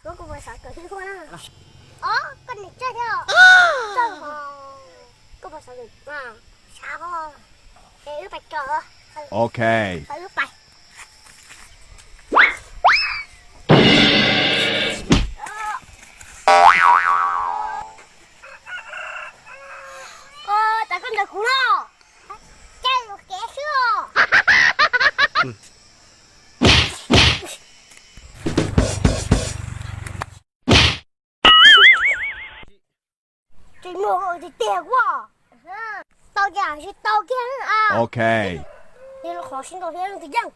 Koj puas xav kawm hwj huaj na? Os, koj niam tsev thiab os. Txawj hos. Koj puas xav kawm, xav hos. Es wb pais kawm. Ok. Wb pais. Koj, cas koj ncaws kuv no? Caij los kev xwb os. Tsis muaj tiag tiag kuj. Tau cas tsis tau kiag. Ok. Yog lub qhov sib nrau thiab leej twg yeej.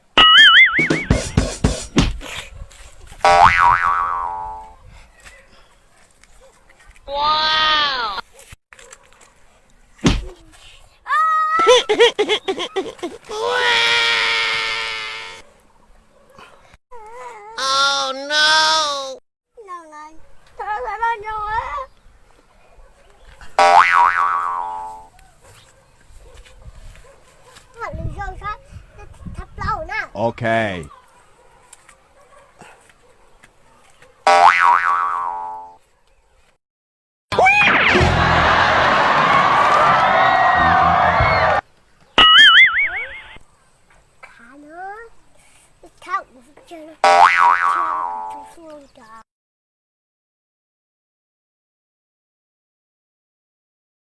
Ok.